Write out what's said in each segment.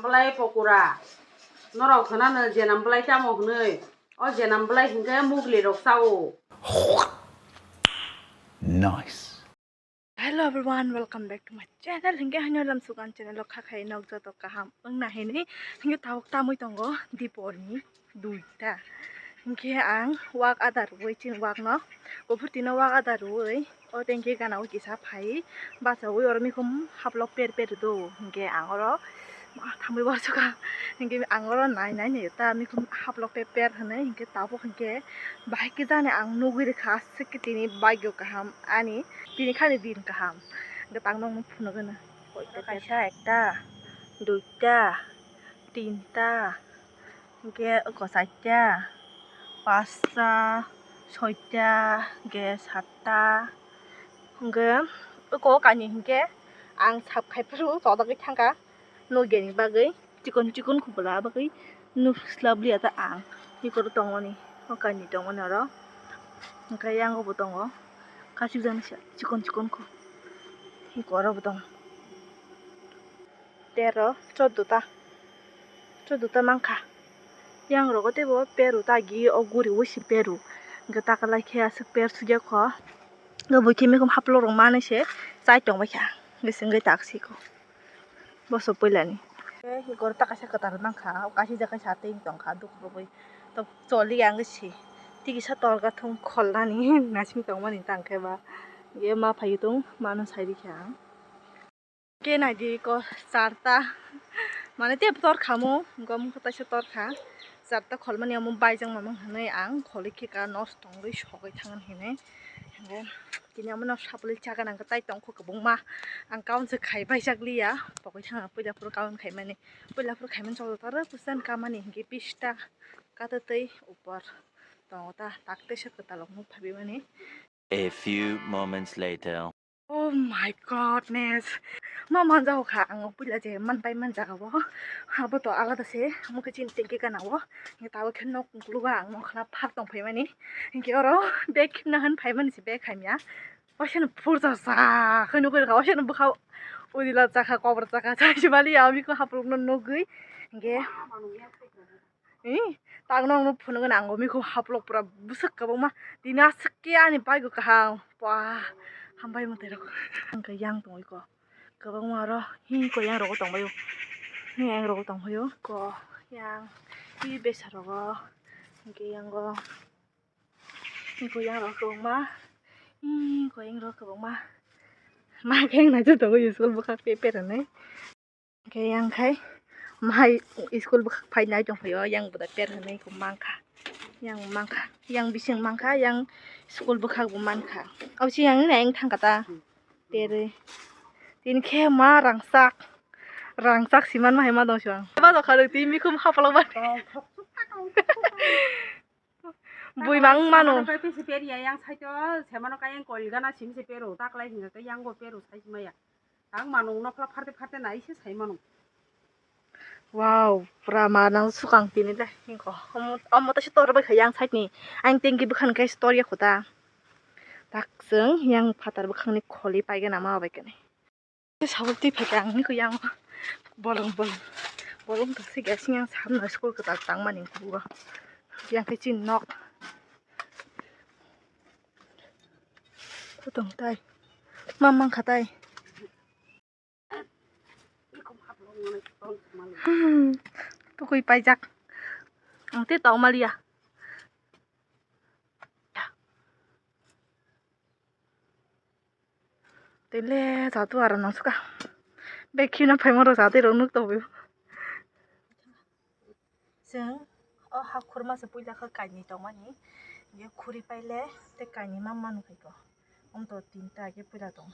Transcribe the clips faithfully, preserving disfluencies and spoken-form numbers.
Belai pokora. Norok khnano jenam belai tamo hwnwi. O jenam belai hinkhe mugli rok chao. Nice. Hello everyone, welcome back to my channel. Hinkhe haino lam sukan channel o kha khai nok joto kaham wngna hinwi. Hinkhe tabuk tamwi tongo Dipor ni duita. Hinkhe ang wak adar rwui chini wak no, kuphur tino wak adar rwui. O tengke gana o kisa phai bachaui oro mikhum haplok per per do, hinkhe ang oro ma thamwi warsukha, hinkhe ang oro nai nai naio ta mikhum haplok per per hwnwi, hinkhe tabuk hinkhe bahai khe jani ang nugwi rwkha, aswk khe tini bhagyo kaham ani, tini khani din kaham, hinkhe tang nokno phunugwino. Kaisa, ekta, duita, tinta, hinkhe oko chaita, pasta, soita, hinkhe satta, hinkhe oko kainwi hinkhe ang sap khai phuru chodagwi thangkha nokni bagwi chikon chikon khe bwla bagwi nuk swlap liya ta ang. Hikoro tongmani o kainwi tongmani oro hinkhe yango bo tongo kasijak chikon chikon khe hikoro bo tongo. Tero, choddo ta, choddo ta mankha. Yang rogo teibo peru ta agi o guri o si peru. Hwnkhe takalai khe aswk per sujak kho. Hwnkhe bui khe mikhum haplok rok manwi se chai tongbaikha. Hwnkhe se wngwi taksiko. Boso puilani. Hwnkhe goro ta kaisa kwtal mankha. O kasijak kaisa atwi tongkha duk rwui. Tok choli ang se. Tikisa torga thung kholnani nasing tongmani tangkhe ba. Ye ma phaiwi tong mano sai rikha ang. Khe naidi ko charta, mane tei tor kha mo, gom khe taisa tor kha, charta kholmani omo baijak mamang hinwi ang kholi khe ka nosto wngwi sogwi thangna hinwi. Hwnkhe tini omo no sapli chaga nang khe tai tongkho kwbangma, ang kaun se khai baijak liya, pogwi thang puila phuru kaun khaimani, puila phuru khaimani chokjak taro bwsani kamani hinkhe pista katatwi upor tongo ta, tak teisa kwtal rok nuk phaimani. A few moments later. Oh my godness. Ma manjao kha ang o puila je man pai man jaga o. Abo to alada se. Omo khe chini tengki gana o. Nge tabo khe nok uklogo ang nokla phar tong phaimani. Hinkhe oro bag khimna han phaimani se bag khaimya. Oisano phurja sa khe nugwi rwkha. Oisano bwkha udila chakha kobor chakha chai se mali ya bikho haplok no nugwi. Hinkhe Eh, tang nokno phunukgwi nango, mikhu haplok pura bwswk kwbangma. Tini aswk khe ani bike o kaham. Pua, hambai mwtai rok. Hwnkhe yang tongwi ko. Kwbangma oro hini ko yang rogo tongbaio. Hini yang rogo tongbaio. Ko yang, twi besa rogo. Hwnkhe yango. Hini ko yang rogo kwbangma. Hini ko yang rogo kwbangma. Ma khe wngna joto school bwkhak tei perani. Hwnkhe yang khai mai school bwkhak phai nai tongphaio, yang bwdai per hinwi khe mankha, yang mankha, yang bising mankha, yang school bwkhak bo mankha. Abo se yang nai wng thangkha ta terwi. Tini khe ma rangchak, rangchak si manma hai ma dong si ang. Ba dong kha twi mikhum haplok ba. Bui mang mano. Saimano kai pisi periya yang saito, saimano kai yang kol gana sim se pero, taklai hinga kai yang go pero sai maya. Tang mano nokla pharte pharte nai se saimano. Wow, pura ma nang sukang tini le hingko. Omo, omo ta se tor bai kha yang side ni. Ang tengki bwkhan kai store ya khuta. Tak seng yang phatar bwkhang ni kholi pai gana ma bai kani. Sabuk twi phaikha ang nukho yang bolong bolong bolong tongsi gasing yang samno school kwtal tangmani kugo yang khe chini nok tong tai ma mankha tai. Hmm, tukui paijak ang tei tong maliya. Tele jatu aro nang suka. Bek khina phaima rok jatwi rok nuk tongwi. Chwng o hak khurma se puila kha kainwi tongmani. Ye khuri paile tei kainwi ma manu khai ko. Om to tinta khe puila tong.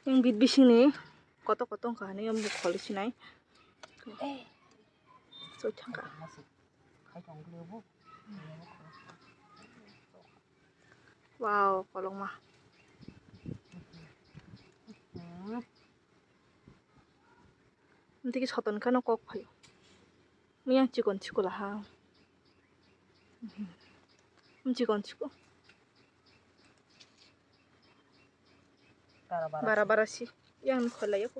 Yang bit bisingni kotor kotor wngkha hinwi omo kholi sinai. Choi thangkha. Wow, kolokma. Tiki soton kheno kok phaio. Miyang chikon chikon ha. Chikon chikon. Bara bara si. Yang kholai ko.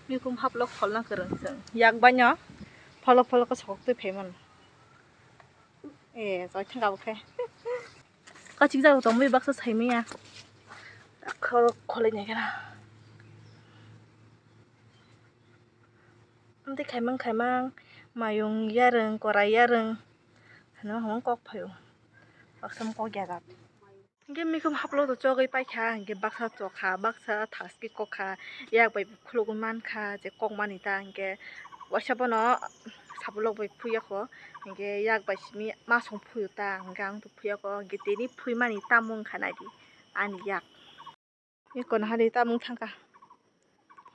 Mikum haplok kholna kwrwng chwng. Yak baino pholok pholok khe sokok twi phaimano. Eh, choi thang kabo khe. Kachik jago tongwi baksa saimanya. Khor kholai nai kana. Amtwi khaimang khaimang mayung yarwng, korai yarwng. Hano hong kok phaio. Baksa kok yaga. Hingke mikum haplo to chogwi paikha, hingke baksa chokha, baksa thaski kokha, yak bai khulugwi mankha, je kokmani ta hingke waisa bono sapulok bai phuyakho, hingke yak bai simi masong phuyu ta, hingke ang to phuyakho, hingke tini phuimani tamo wngkha naidi ani yak. Eko nahari tamo wngkha.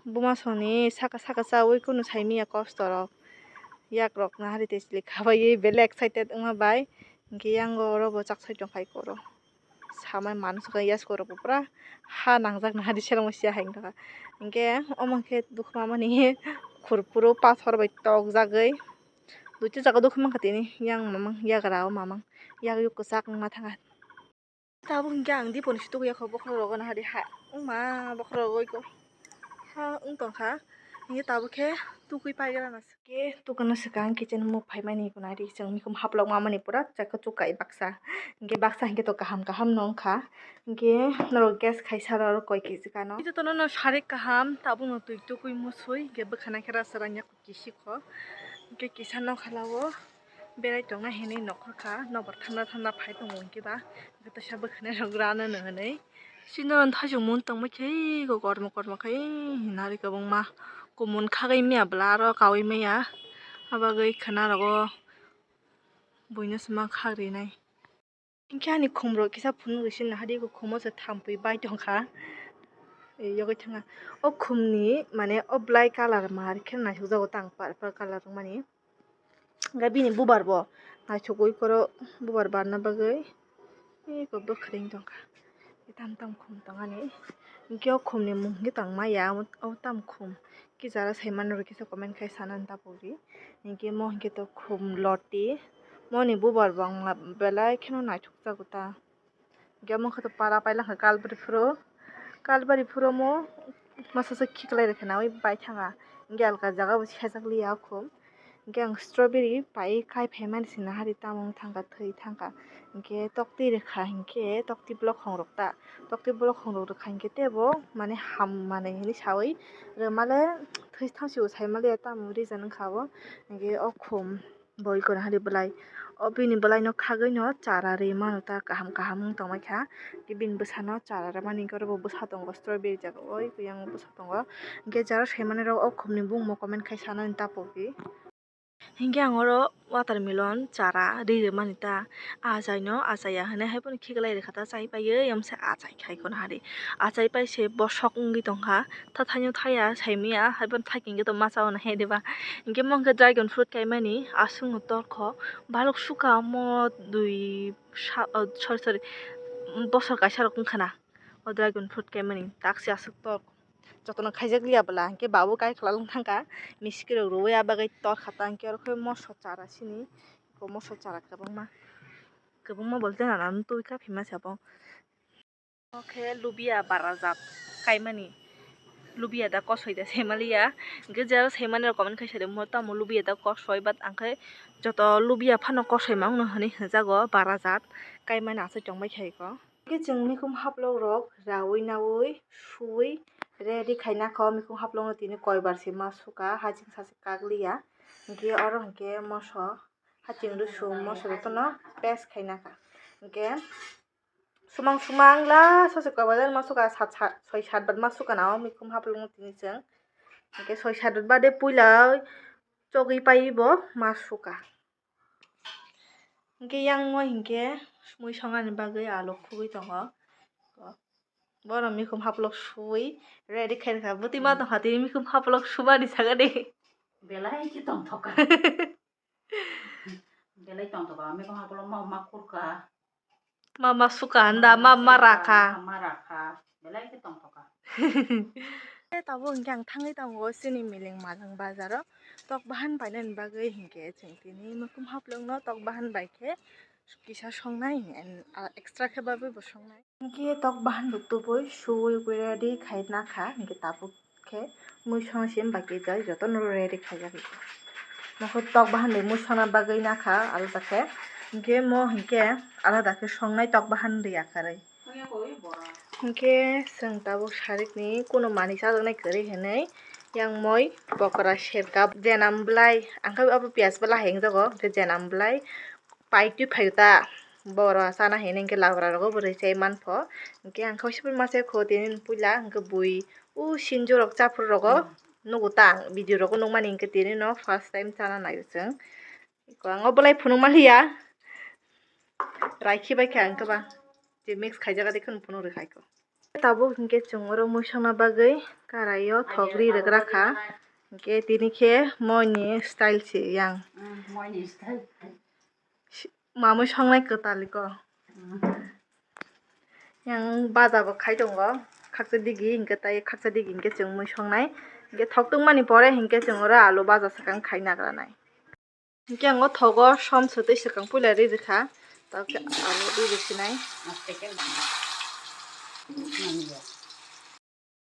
Buma songni saka saka chawi kunu saimanya kosto rok. Yak rok nahari te chili khabai belai excited wngma bai. Hingke yango oro bo chak soi tongkha eko oro. Samai manu saka yasko rok bo pura ha nangjak nahari seleng sia hai wngkha. Hingke omo khe dukhu mamani khurpuru pathor bai tokjagwi. Duita jaga dukhu mankha tini yang mamang yagra o mamang yak yuk kwchak wngma thangkha. Tabuk hingke ang diponi si tukuya kho bokhorok rogo nahari ha wngma bokhorok rogo iko ha wng tongkha hingke tabuk khe tukui paigra na. Hingke tukuna swkang kitchen mop phaimani iko nahari chwng mikum haplok mamani pura chakhe chukai baksa hingke baksa hingke to kaham kaham no wngkha hingke norok gas khaisa rw koi kg kano jotono no sarik kaham tabuk no twi tukui musui hingke bwkhana khe rasa rangya. Kisikho hingke kisa nokha lao berai tongna hinui nongkhorkha nokbar thanda thanda phai tongo hingke ba hingke teisa bwkhwnai rok rano hinui chini oro thaisong mung tongma khe kormo kormo khe hinari kwbangma kumun khagwi maya bwla aro kaui maya abagwi khwna rogo buino sima khagrinai. Hingke ani khumrok kisa phunuk risi nahadi, eko khumo se thampui bai tongkha. Yogwi thangkha o khumni mane o belai colour mar khe naisukjago tang purple colour wngmani. Hingke bini bubar bo naisugwi koro bubar barna bagwi eko bwkhwrwng tongkha. Tam tam khum tongani hingke o khumni mung hingke tongmaya o tam khum. Kisa aro saimano rw kisa comment khai sanani tapogri. Hingke mo hingke to khum loti. Moni bubar bo ang belai kheno naithok jago ta. Hingke mo khe to para pailangkha kalbari phuru. Kalbari phuru mo masa se khiklai rwkhe naui bai thanga. Hingke alka jaga bo sejak liya o khum. Hingke ang strawberry pai kai phaimani se nahari tamo wng thangkha thwi thangkha. Hingke toktwi rwkha hingke toktwi blokhong rok ta. Toktwi blokhong rok rwkha hingke teibo mane ham manwi hinui saui rwmale thwi thangsio saimaliya tamo reason wngkha obo. Hingke o khum bo iko nahari belai o bini belaino khagwino chara ri mano ta kaham kaham wng tongmani kha. Hingke bini bwsano chara rwmani hingke oro bo bwsa tongo strawberry jaga o yang bwsa tongo. Hingke jara saimanirok o khumni bumung comment khai sanani tapogwi. Hingke ang oro watermelon chara ri rwmani ta. Achaino achaiya hinui hai phano khiklai rwkha ta chai paiwi yamsa achai khai khwna hari. Achai pai se bosok wngwi tongkha. Tathaino thaya saimanya hai phano thakhe hingke to masa o nahai diba. Hingke mo hingke dragon fruit kaimani aswkno torkho balok sukha mo dui sa-, sorry, sorry, bosor kaisa rok wngkha na o dragon fruit kaimani taksi aswk torkho. Jotono khaijak liya bwla hingke babu kai khwlai thangkha miski rok rwui ah bagwi torkha ta hingke oro khe moso chara sini moso chara kwbangma kwbangma bolte nana twi kha phima se abo. Omo khe lubia bara jat kaimani lubia da kosoi da saimaliya hingke jera saimani rok comment khai sadi mo tamo lubia da kosoi but ang khe joto lubia phano kosoi ma wngno hinui hinjago bara jat kaimani asai tongbai khaiko. Hingke chwng mikhum haplok rok raui naui suui ready khaina kho. Mikhum haplok no tini koi bar se ma suka haching saching kak liya. Hingke oro hingke moso haching rw su moso jotono paste khaina kha. Hingke sumang sumang la sose koi bar ma suka sat sat soi sat bar ma suka na o mikhum haplok no tini chwng. Hingke soi sat bar bade puila chogwi paiwi bo ma suka. Hingke yang o hingke mui songani bagwi alok khugwi tongo. Borok mikhum haplok suwi ready khairokha. Bwtwi ma tongkha tini mikhum haplok subani saka de. Belai khe tongthoka. Belai tongthoka. Mikhum haplok ma ma kurka. Ma ma suka handa, ma ma rakha. Ma rakha. Belai khe tongthoka. Tabuk hingke ang thangwi tongo chini miling malang bazaro tok bahan painani bagwi hingke chwng tini mikhum haplokno tok bahan bai khe kisa songnai, and, ah, extra khe bagwi bo songnai. Hinkhe tok bahan bo tubui suwi ready khai nakha, hinkhe tabuk khe mui songna sim baki jai, joto no ready khaijak. Nokho tok bahan bai mui songna bagwi nakha alada khe, hinkhe mo hinkhe alada khe songnai tok bahan bai yakarwi. Hinkhe chwng tabuk sarikni kunu manwi chajaknai kwrwi hinwi yang moi pokora serka jenam bwlai, ang khe abo piyaj bwla hai wngjago, hinkhe jenam bwlai paitwi phaio ta, borok chana hinwi hinkhe lagra rogo bo rwi chai manpho, hinkhe ang khe masa kho tini puila hinkhe bui o sinjo rok chaphuru rogo nugo ta, ang video rogo nukmani hinkhe tini no first time chana naio chwng. Ang o bwlai phunuk manliya. Raikhe bai khe ang khe ba je mix khaijak de kheno phunuk rwkha kho. Tabuk hinkhe chwng oro mui songna bagwi karai o thok ri rwgra kha. Hinkhe tini khe moi ni style se yang. Mm, moi ni style. Mamui songnai kwtal kho. Mm. Yang baja bo khai tongo. Khaksa digi hinkhe tai khaksa digi hinkhe chwng mui songnai. Hinkhe thok tongmani pore hinkhe chwng oro alu baja swkang khai nagranai. Hinkhe ang o thogo som swtwi swkang puila ri rwkha, tei khe aro ri rwsinai.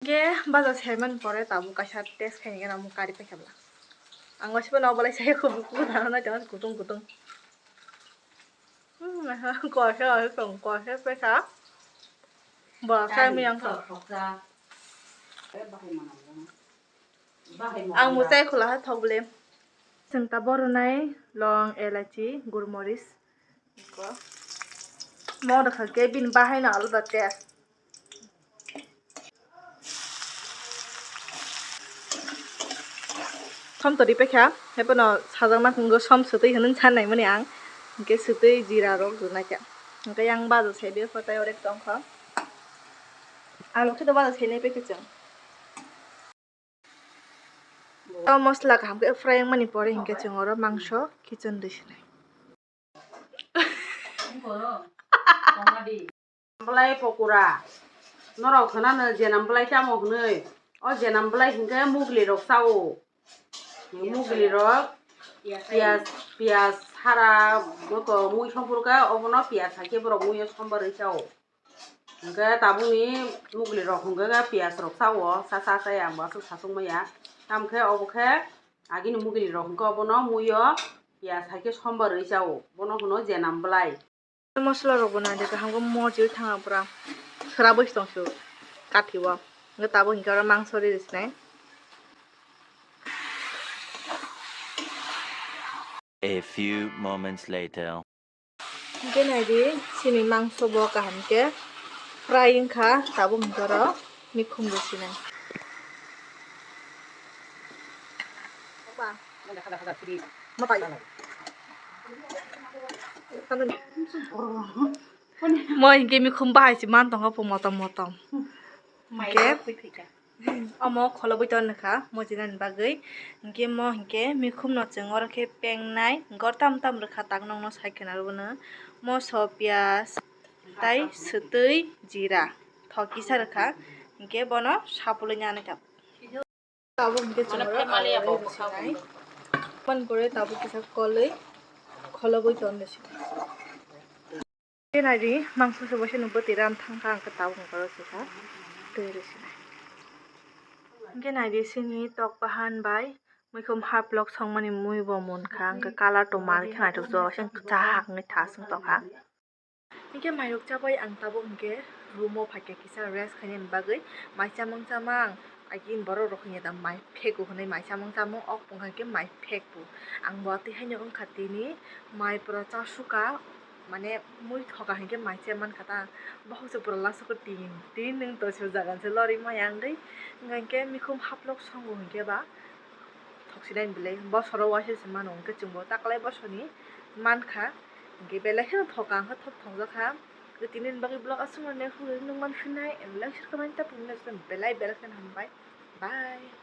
Hinkhe baja saimani pore tabuk kaisa test khaina gana omo kari paikha bwla. Ang waisa phano obolai sai kho bukugo dana nai tongo kutung kutung. Hmm, koisa koisa paikha. Bo sai miyang kho. Ang muchai khula ha thok bwle. Chwng ta boronai long, elachi, gurmoris. Mo rwkha khe bini bahaino alada test. Som twi paikha, haiphano sajakna hwngo som swtwi hwnwi sanai mani ang. Hinkhe swtwi jira rok rwnaikha. Hinkhe yang baja sai bepha tai orek tongkha. Alo khe to baja sai nai paikha chwng. O mosla kaham khe fry wngmani pore hinkhe chwng oro mangso khichon rwi sinai. Bwlai pokora. Norok khnano jenam bwlai tamo hwnwi. O jenam bwlai hinkhe mugli rok chao. Mugli rok piyaj, piyaj sara bwkha mui songphuru khe obono piyaj hai khe borok muiyo sombar rwi chao. Hwnkhe tabukni mugli rok hwnkhe khe piyaj rok sao, sa sa sa ang bo aswk sasuk maya. Tamo khe obo khe agini mugli rok hwnkhe obono muiyo piyaj hai khe sombar rwi chao. Bono hwno jenam bwlai. Mosla rok bo nai de kaham khe moji thanga pura swrabwi tong su kathi o. Hwnkhe tabuk hinkhe oro mangso ri rwsinai. A few moments later. Hwnkhe nai di, chini mangso bo kaham khe fry wngkha, tabuk hwnkhe oro mikhum rw sinai. Mo hinkhe mikhum bahai se man tongkha po motom motom. Hinkhe omo kholobwi tongkha mojinani bagwi. Hinkhe mo hinkhe mikhumno chwng oro khe pengnai gor tam tam rwkha, tak nokno sai khwna rwbwno moso, piyaj, tai swtwi, jira thok kisa rwkha. Hinkhe bono sapulwi nani kha. Abo hinkhe chwng oro rwsinai. Aboni pore tabuk kisa kolwi kholobwi tonwi rwsinai. Khe nai di, mangso se boise no bwtwi ran thang kha, ang khe tabuk hwnka rw sukha, twi rw sinai. Hwnkhe nai di, sini tok bahan bai muikhum half lok songmani mui bo munkha, hwnkhe colour tongma khe naithok jora se kwchak wngwi thas wng tongkha. Hwnkhe mairok chabai ang tabuk hwnkhe room o phaikha kisa rest khainani bagwi, mai chamang chamang. Agini borok rok hwnkhe da mai phego hwnwi mai chamung chamung, ok wngkha khe mai phek bo. Ang bo twi haino wngkha tini mai pura chasukha, mane mui thoka hinkhe mai che mankha ta. Bohok se pura last o tin tin wng tongse jaga se lorwi maya wngwi. Wngkha hinkhe mikhum haplok songo hinkhe ba thoksinai belai bosoro waisa se mano, hinkhe chwngbo taklai bosoni mankha. Hinkhe belai kheno thoka, hinkhe thok thokjakha. Tini ni bagwi vlog aswk mano, next vlog nung manphinai, and like, share, comment ta pungno belai belai kheno hambai. Bye.